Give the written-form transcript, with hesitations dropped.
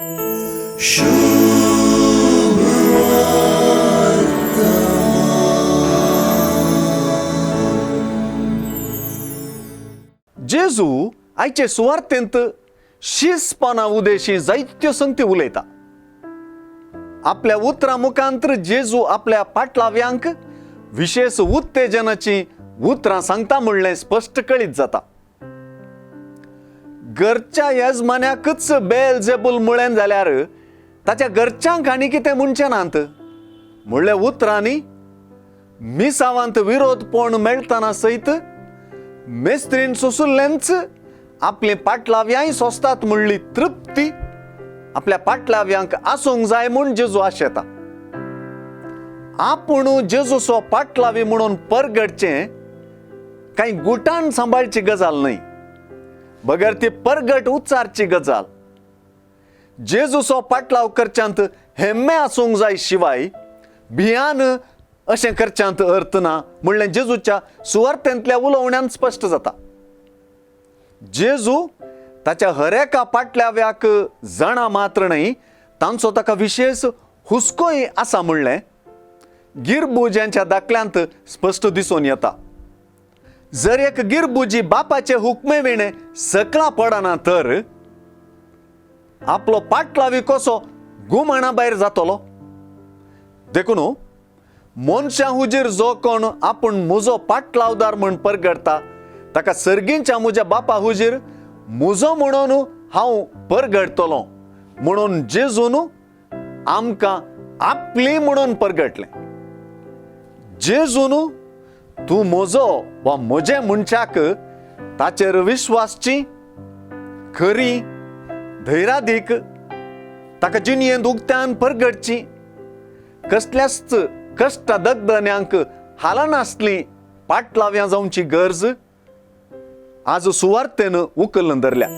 जेजू आयचे सुवार्तेंत शिसपणा उदेशी जायत्यो संगती उलयता. आपल्या उतरां मुखांतर जेजू आपल्या पाटलाव्यांक विशेष उत्तेजनाची उतरां सांगता म्हणलें स्पश्ट कळीत जाता. घरच्या येजमान्याकच बेलजेबूल म्हळें जाल्यार ताच्या घरच्यांक आनी कितें म्हणचें नात म्हणल्या उतरांनी मिसावांत विरोधपण मेळटना सयत मेस्त्रीन सोसुल्लेंच आपले पाटलाव्यांय सोंसतात म्हणली तृप्ती आपल्या पाटलाव्यांक आसूंक जाय म्हूण जेजू आशेता. आपूण जेजूचो पाटलावी म्हणून परगटचें कांय गुटान सांबाळची गजाल न्हय, बगर ती परगट उच्चारची गजाल. जेजूचो पाटलाव करच्यांत हेम्मे आसूंक जाय शिवाय भियान अशें करच्यांत अर्थ ना म्हणलें जेजूच्या सुवार्थेंतल्या उलोवण्यान स्पश्ट जाता. जेजू ताच्या हर एका पाटलाव्याक जाणा मात्र न्हय, तांचो ताका विशेश हुस्कोय आसा म्हणलें गिरबुज्यांच्या दाखल्यांत स्पश्ट दिसून येता. जर एक गिरबुजी बापाचे हुकमे विणे सकला पडना तर आपलो पाटलावी कसो गुमाणा भायर जातलो. देखून मनशां हुजीर जो कोण आपूण म्हजो पाटलावदार म्हूण परगटता ताका सर्गींच्या म्हज्या बापा हुजीर म्हजो म्हणून हांव परगटतलो म्हणून जेजून आमकां आपली म्हणून परगटलें. जेजून तूं म्हजो वा म्हजें म्हणच्याक ताचेर विश्वासची खरी धैरादीक ताका जिणयेंत उक्त्यान परगटची कसल्याच कश्ट दगदन्यांक हालनासली पाटलाव्यां जावची गरज आज सुवार्थेन उखलून धरल्या.